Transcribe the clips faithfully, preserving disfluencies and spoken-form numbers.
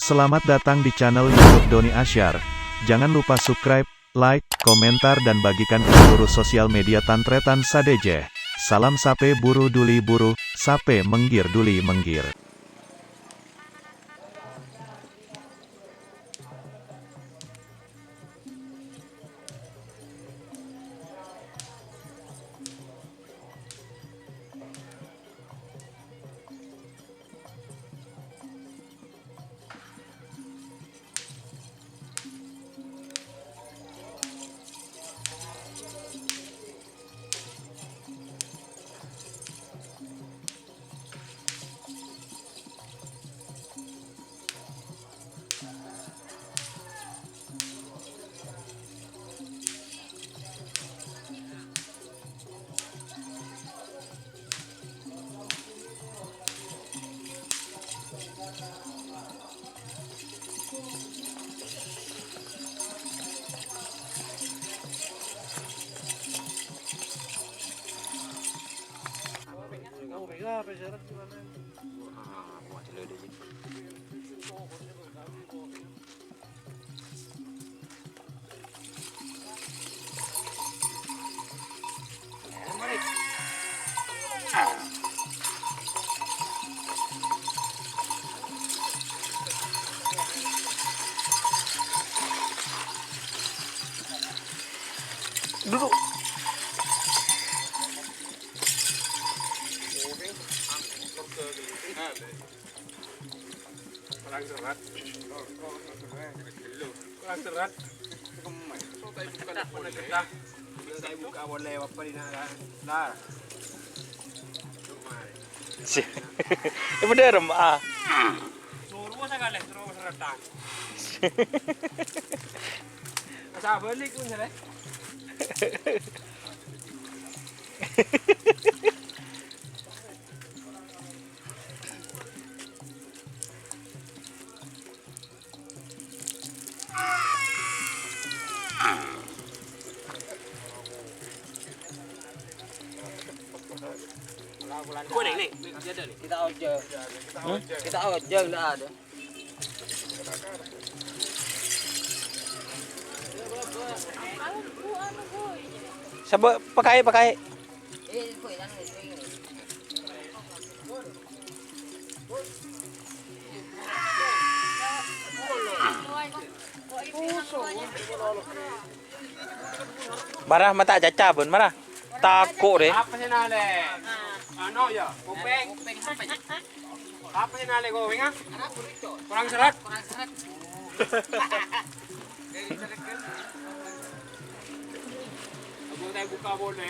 Selamat datang di channel YouTube Doni Asyar. Jangan lupa subscribe, like, komentar, dan bagikan ke seluruh sosial media tan-tarètan sadhâjâ. Salam sapè buru dhuli buru, sapè mèngghir dhuli mèngghir. Duduk. Kurang serat. Kurang serat. Bisa buka boleh apa di nak, kan? Lah. Si. Ibu derem, ah. Suruh sekali, suruh serat, ah. Asa balik pun, ya, Le? Gue nih, nih, nih, ada nih. Kita ojek. Hmm? Kita ojek, nggak ada. Sabo, pakai, pakai. Mara, mata caca, bun, mara. Tako', re. Apa sih, Nale? Ano, ya, kuping. Apa sih, Nale, kuping, ah? Kurang serat. Aku tadi buka boleh.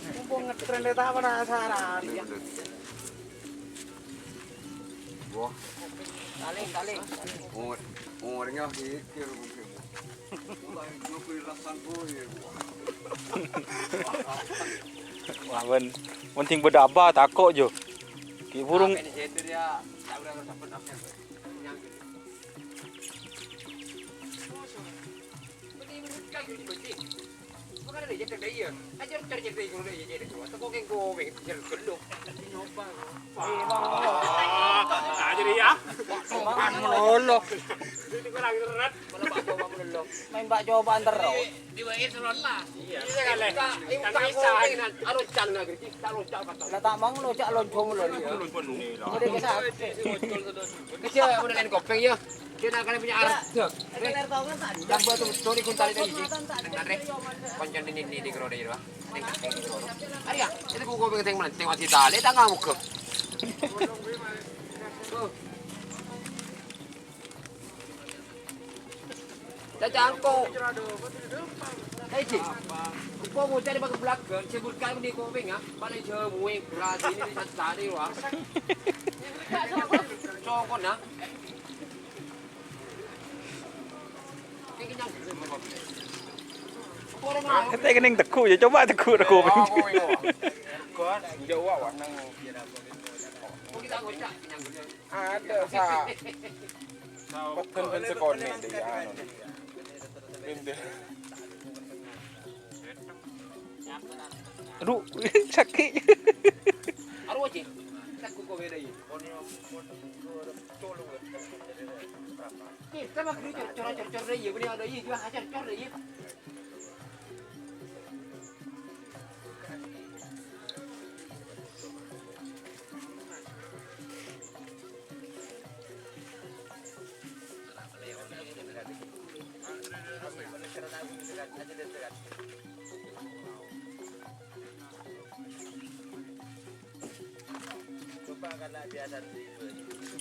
Mumpung ngetren, ta' penasaran. Wah. Taling, taling. Umur, umurnya kikir mungkin. Wah, ben, penting beda apa, tako', Jo. Ki burung. Wah, jadi ya. Melolo. Main bak cobaan terus. Iya, kali. Lah, ta' manglo, cak lonco mulu. Udah ke sana. Kecil, udah lain kopeng, ya. Dia nak kena punya arah. Tambah tuh, tuh, ini guntal itu, Ji. Nang, nang, Re. Konco ini, ini, di kerode, ya, Pak. Ini, ini, di kerode. Arya, itu gua, gua pengen tengok, tengok si Tale, tak ngamuk ke. Tuh. Cacangko. Hei, Ji. Kok mau cari pakai belakang, sebut kali di kopeng, ya. Paling jauh, muing, berarti ini di sana, wah. Congkon, ya. Tèkènèng tegghu', yâ coba tegghu', tegghu'. Ada sa-, peten ben sekolah deh, ya, anu, deh. Adu, sakè'. Kita mah gini cor-cor, cor-cor, iya, bener ada, iya, juga cor-cor, iya. Coba kalau biasa dulu,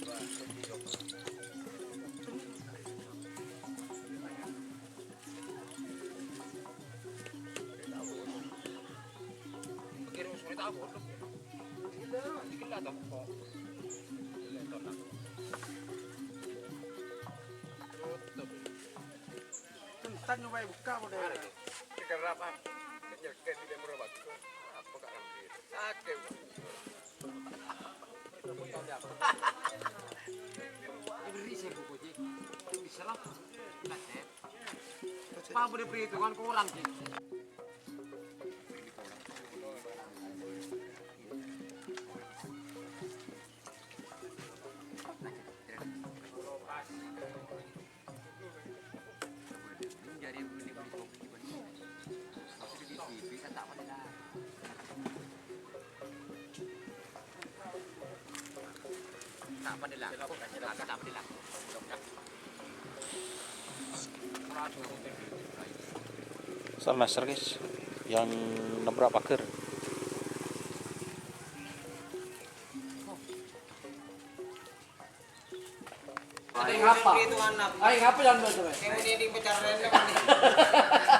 coba, coba. Entan nyoba buka model. Dikerap, ah. Nyelket di kamar waktu. Apa, Kak Ramli? Sakit. Ngeri saya buku, Ji. Bisa lah. Nggak, Dep. Apa boleh perhitungan kurang, Ji? Soal master, guys, yang nabrak pagar. Ayo ngapa? Ayo ngapa jangan baca, Mas? Yang ini di pecaran ini, Mas.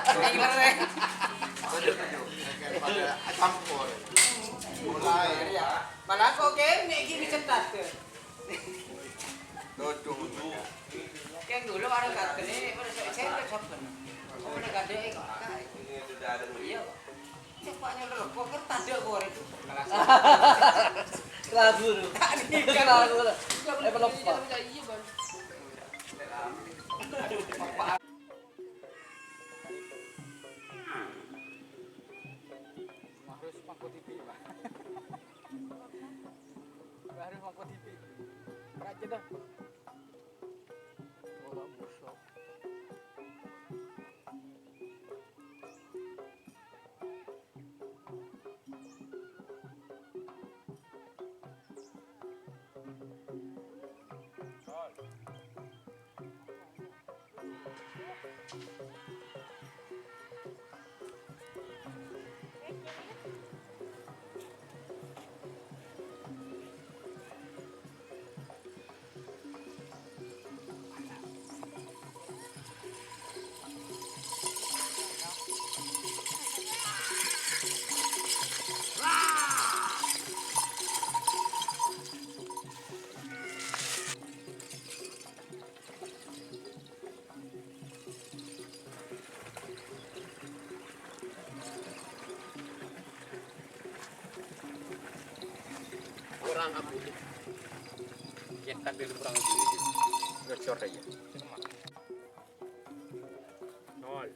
Ayo, Mas. Pada campur. Mulai. Malah kok kene iki dicetak, tuh. Duduk. Yang dulu ada katanya, pada saya, saya ucapkan. Kok pada gade kok? Iya, kok. Cepaknya udah kok kertas dia keluar itu. Kelas. Ragu lu. Ragu lu. Eh, pelupa. Harus mangkuk T V, Pak. Harus mangkuk T V. Rajin dah. Oh, Pak Musa. Kurang apa? Cetak dulu kurang apa? Ngecor aja. Nol.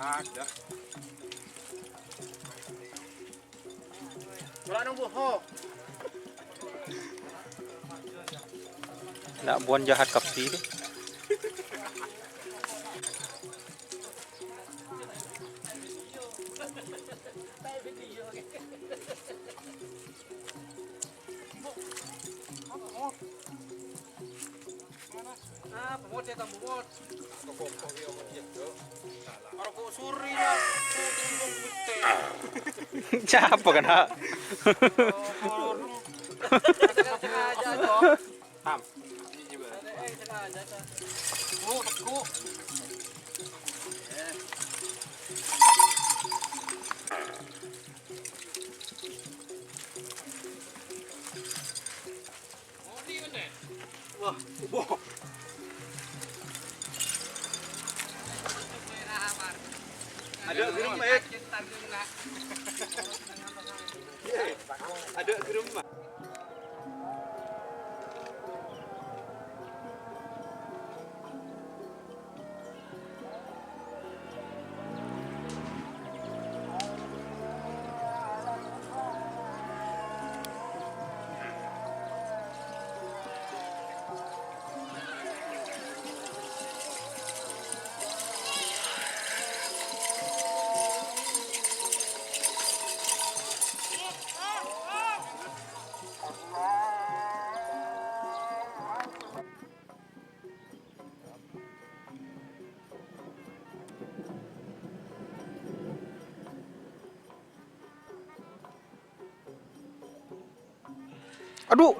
Ada. Wala nunggu ho. Nak buan jahat kabbhi deh. Sapa kèna? Tam. Wah, wah. Ada gerem, eh. Ada gerem. Adu,